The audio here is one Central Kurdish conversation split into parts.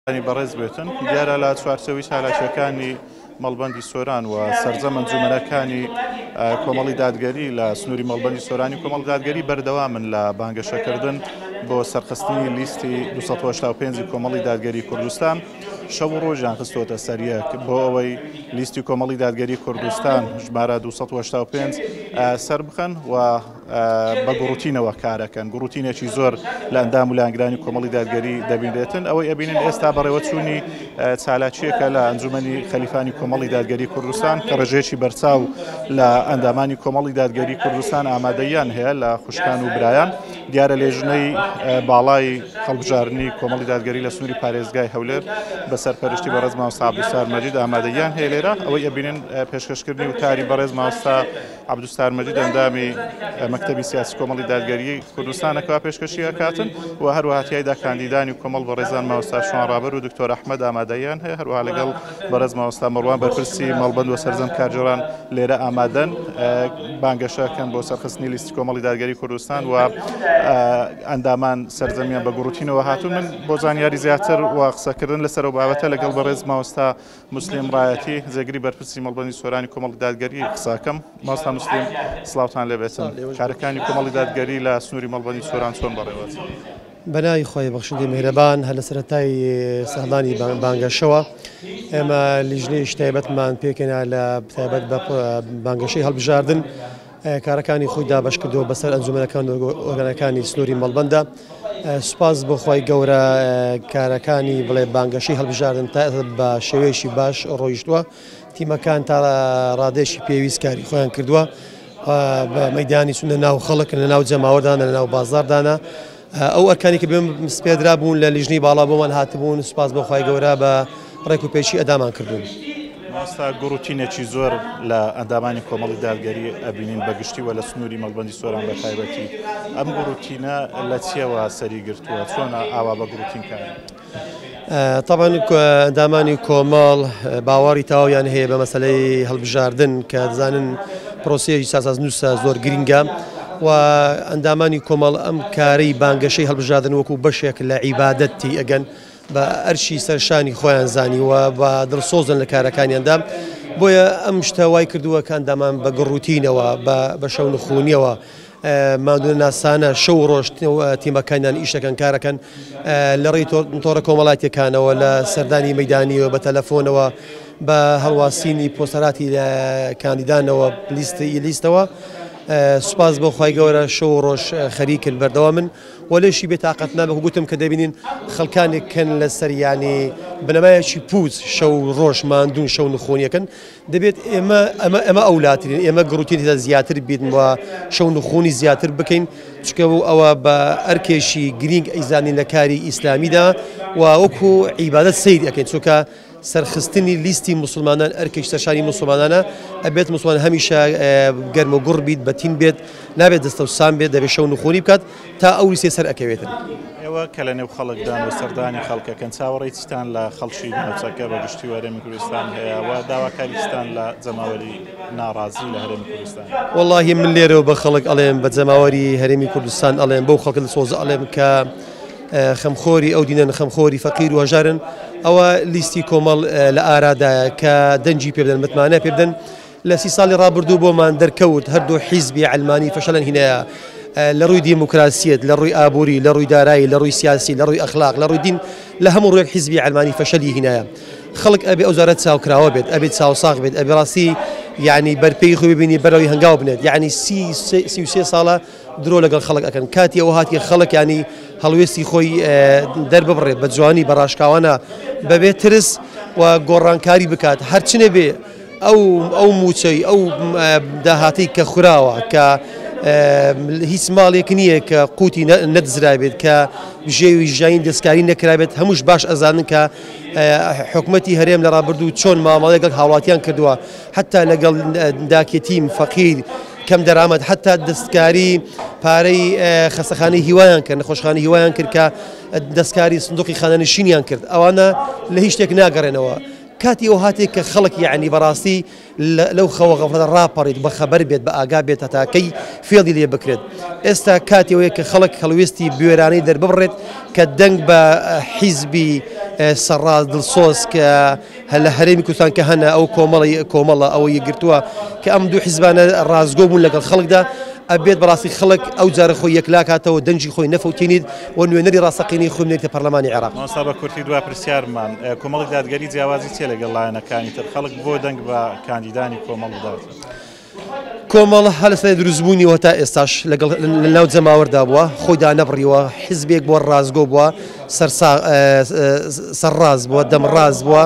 بەڕێز بێتن. دیارە لە چوارچێوەی چالاکییەکانی مەڵبەندی سۆران و سەرجەم ئەنجومەنەکانی کۆمەڵی دادگەری لە سنووری مەڵبەندی سۆرانی کۆمەڵی دادگەری بەردەوامن لە بانگەشەکردن بۆ سەرخستنی لیستی 285 کۆمەڵی دادگەری کوردستان. شەو و ڕۆژیان خستۆتە سەریەک بۆ ئەوەی لیستی کۆمەڵی دادگەری کوردستان ژمارە 285 سەربخەن و بە گوڕوتینەوە کارەکەن. گوڕوتینێکی زۆر لە ئەندام و لایەنگرانی کۆمەڵی دادگەری دەبینرێتن. ئەوەی ئەبینن ئێستا بەڕێوەچوونی چالاکییەکە لە ئەنجومەنی خەلیفانی کۆمەڵی دادگەری کوردستان کە ڕێژەیەکی بەرچاو لە ئەندامانی کۆمەڵی دادگەری کوردستان ئامادەیان هەیە لە خوشکان و برایان. دیارە لێژنەی باڵای هەڵبژاردنی کۆمەڵی دادگەری لە سنووری پارێزگای هەولێر بە سەرپەرشتی بەڕێز مامۆستا عەبدولستار مەجید ئامادەیان هەیە لێرە. ئەوەی ئەبینن پێشکەشکردنی وتاری بەڕێز مامۆستا عەبدولستار مەجید ئەندامی مەکتەبی سیاسی کۆمەڵی دادگەریی کوردستانە کەوا پێشکەشی ئەکاتن و هەروەها تیایدا کاندیدانی کۆمەڵ بەڕێزان مامۆستا شوان ڕابەر و دکتۆر ئەحمەد ئامادەیان هەیە. هەروەها لەگەڵ بەڕێز مامۆستا مەڕوان بەرپرسی مەڵبەند و سەرجەم کارگێڕان لێرە ئامادەن بانگەشەکەن بۆ سەرخستنی لیستی کۆمەڵی دادگەری کوردستان و ئەندامان سەرجەمیان بە گوڕوتینەوە هاتوون. من بۆ زانیاری زیاتر و قسەکردن لەسەر ئەو بابەتە لەگەڵ بەڕێز مامۆستا موسلیم ڕایەتی، جێگری بەرپرسی مەڵبەندی سۆرانی کۆمەڵی دادگەری قسەکەم. مامۆستا موسلیم سڵاوتان لێبێتن. کارەکانی کۆمەڵی دادگەری لە سنووری مەڵبەندی سۆران چۆن بەڕێوەچن؟ بەناوی خوای بەخشندەی میهرەبان. هەر لە سەرەتای سەردانی بانگەشەوە ئێمە لیژنەیەکی تایبەتمان پێکهێنا لە تایبەت بە بانگەشەی هەڵبژاردن، کارەکانی خۆی دابەش کردەوە بەسەر ئەنجومەنەکان و ئۆرگانەکانی سنووری مەڵبەندە. سوپاس بۆ خوای گەورە کارەکانی بڵێ بانگەشەی هەڵبژاردن تا بە شێوەیەکی باش ڕۆیشتووە. تیمەکان تا ڕادەیەکی پێویست کاری خۆیان کردووە بە مەدانی چونە ناو خەڵک، لە ناو جەماوەردانە، لە ناو بازاردانە. ئەو ئەرکانی کە بێم سپێدرا بوون لە لیژنەی باڵا بۆمان هاتبوون، سوپاس بۆ خوای گەورە بە ڕێک و پێکی ئەدامان کردوون. مامۆستا گوڕوتینێکی زۆر لە ئەندامانی کۆمەڵی دادگەری ئەبینین بە گشتی و لە سنووری مەڵبەندی سۆران بە تایبەتی، ئەم گوڕوتینە لە چیەوە سەری گرتووە؟ چۆنە ئاوا بە گوڕوتین کار؟ تەبعەن ئەندامانی کۆمەڵ باوەڕی تەواویان هەیە بە مەسەلەی هەڵبژاردن کە دەزانن پرۆسەیەکی سازنووسە زۆر گرنگە و ئەندامانی کۆمەڵ ئەم کارەی بانگەشەی هەڵبژاردن وەکو بەشێک لە عیبادەت تی ئەگەن، بە ئەرکی سەرشانی خۆیان زانیوە و دڵسۆزن لە کارەکانیاندا. بۆیە ئەم شتە وای کردووە کە ئەندامان بە گڕوتینەوە بە شەونخونیەوە ماندوونەناسانە شەو و ڕۆژ تیمەکانیان ئیش دەکەن، کارەکەن لە ڕێی تۆڕە کۆمەڵاتیەکانەوە، لە سەردانی مەدانیەوە، بە تەلەفۆنەوە، بە هەڵواسینی پۆستەراتی کاندیدانەوە، لیستەوە. سوپاس بۆ خوای گەورە شەو و ڕۆژ خەریکن بەردەوامن و لێشی بێتاقەت نابن. گوتم کە دەبینین خەڵکانێک کەن لەسەر یانی بنەمایەکی پووچ شەو و ڕۆژ ماندوون، شەو نخۆنیەکەن. دەبێت ئێمە ئەمە ئەمە ئەولاترین ئێمە گڕوتین تێدا زیاتر بیت و شەو نخۆنی زیاتر بکەین، چونکە ئەوە بە ئەرکێکی گرینگ ئەیزانین لە کاری ئیسلامیدا و وەکو عیبادەت سەیری ئەکەین، چونکە سەرخستنی لیستی موسڵمانان ئەرکێکی سەرشانی موسڵمانانە. ئەبێت موسڵمان هەمیشە گەرم و گوڕ بیت، بەتین بێت، نابێت دەستەوسان بێت، دەبێت شەو نخۆنی بکات تا ئەو لیستەی سەر ئەکەوێتن. ئێوە کە لە نێو خەڵکدان و سەردانی خەڵکەکەن، چاوەڕێی چیتان لە خەڵکی ناوچەکە بە گشتی و هەرێمی کوردستان هەیە و داواکاری چیتان لە جەماوەری ناڕازی لە هەرێمی کوردستان؟ وەڵاهی من لێرەوە بە خەڵک ئەڵێم، بە جەماوەری هەرێمی کوردستان ئەڵێم، بەو خەڵکە دڵسۆزە ئەڵێم کە خەمخۆری ئەو دینەن، خەمخۆری فەقیر و هەژارن، ئەوە لیستی کۆمەڵ لە ئارادایە کە دەنگی پێ بدەن، متمانە پێ بدەن. لە سی ساڵی ڕابردوو بۆمان دەرکەوت هەردوو حیزبی عەلمانی فەشەلن هینایە لە ڕووی دیموکراسیەت، لە ڕووی ئابووری، لە ڕووی دارایی، لە ڕووی سیاسی، لە ڕووی ئەخلاق، لە ڕووی دین، لە هەموو ڕوویەک حیزبی عەلمانی فەشەلی هینایە. خەڵک ئەبێ ئەو جارە چاوکراوە بێت، ئەبێ چاوساغ بێت، ئەبێ ڕاستی یعنی بەرپێی خۆی ببینی بەرەوەی هەنگاو بنێت. یعنی 33 ساڵە درۆ لەگەڵ خەڵک ئەکەن. کاتی ئەوە هاتیە خەڵک یعنی هەڵوێستی خۆی دەرببڕێت بە جوانی، بە ڕاشکاوانە، بەبێ ترس و گۆڕانکاری بکات. هەرچنێ بێ ئەو ئەو موچەی ئەو داهاتەی کە خوراوە، کە هیچ ماڵێک نییە کە قوتی نەدزرابێت، کە بژێوی ژیانی دەستکاری نەکرابێت. هەمووش باش ئەزانن کە حکومەتی هەرێم لە ڕابردوو چۆن مامەڵەی لەگەڵ هاوڵاتیان کردووە، حتا لەگەڵ داکێتیم فەقیر کەم دەرامەت، حتا دەستکاری پارەی خەستەخانەی هیوایان کرد، نەخۆشخانەی هیوایان کرد، کە دەستکاری سندوقی خانەنشینیان کرد. ئەوانە لە هیچ شتێک ناگەڕێنەوە. کاتی ئەو هاتێک کە خەڵک یعنی بەڕاستی لەو خەوە غەفلەتە ڕاپەڕیت بەخەبەر بێت بە ئاگا بێت هەتا کەی فێڵی لێ بکرێت. ئێستا کاتی ئەوەیە کە خەڵک هەڵوێستی بوێرانەی دەرببڕێت کە دەنگ بە حیزبی سەرڕاست دڵسۆز کە لە هەرێمی کوردستان کە هەنە ئەو کۆمەڵی کۆمەڵە ئەوە یەکگرتووە کە ئەم دوو حیزبانە ڕاستگۆ بوون لەگەڵ خەڵکدا ئەبێت بەڕاستی خەڵک ئەو جارە خۆی یەکلاکاتەوە دەنگی خۆی نەفەوتێنیت و نوێنەری ڕاستەقینەی خۆی بنێرێتە پەرلەمانی عێراق. مامۆستا بە کورتی دوا پرسیارمان، کۆمەڵی دادگەری جیاوازی چیە لەگەڵ لایەنەکانی تر؟ خەڵک بۆ دەنگ بە کاندیدانی کۆمەڵ بدات؟ کۆمەڵ هەر لە سەرەتای دروستبوونیەوە تا ئێستاش لەگەڵ لەناو جەماوەردا بووە، خۆی دانەبڕیوە، حیزبێک بووە ڕاستگۆ بووە، سەرڕاست بووە، دەمڕاست بووە،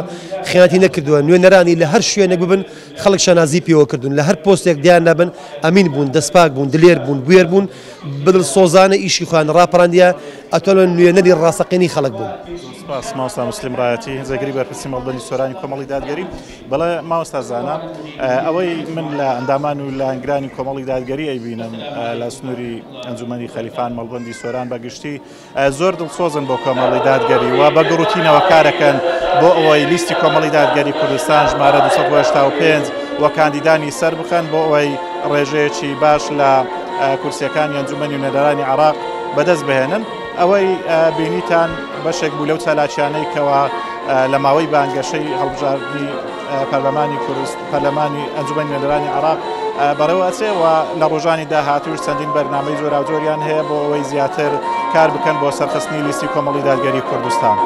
خیانەتی نەکردووە، نوێنەرانی لە هەر شوێنێک ببن خەڵک شانازی پێوە کردوون، لە هەر پۆستێک دیار نەبن ئەمین بوون، دەستپاک بوون، دلێر بوون، بوێر بوون، بە دڵسۆزانە ئیشی خۆیان ڕاپەڕاندیە، ئەتوانم نوێنەری ڕاستەقینەی خەڵک بوون. زۆر سپاس مامۆستا موسلیم ڕایەتی، جێگری بەرپرسی مەڵبەندی سۆرانی کۆمەڵی دادگەری. بەڵێ مامۆستا زانا، ئەوەی من لە ئەندامان و لایەنگرانی کۆمەڵی دادگەری ئەیبینم لە سنووری ئەنجومەنی خەلیفان مەڵبەندی سۆران بە گشتی زۆر دڵسۆزن بۆ کۆمەڵی دادگەری و بە گوڕوتینەوە کارەکەن بۆ ئەوەی لیستی کۆمەڵی دادگەری کوردستان ژمارە 285 و کاندیدانی سەر بخەن بۆ ئەوەی ڕێژەیەکی باش لە کورسیەکانی ئەنجومەنی نوێنەرانی عێراق بەدەست بهێنن. ئەوەی بینیتان بەشێک بوو لەو چالاکیانەی کەوا لە ماوەی بانگەشەی هەڵبژاردنی پەرلەمانی کوردست پەرلەمانی ئەنجومەنی نوێنەرانی عێراق بەڕێوە ئەچێ و لە ڕۆژانی داهاتووش چەندین بەرنامەی جۆراوجۆریان هەیە بۆ ئەوەی زیاتر کار بکەن بۆ سەرخستنی لیستی کۆمەڵی دادگەری کوردستان.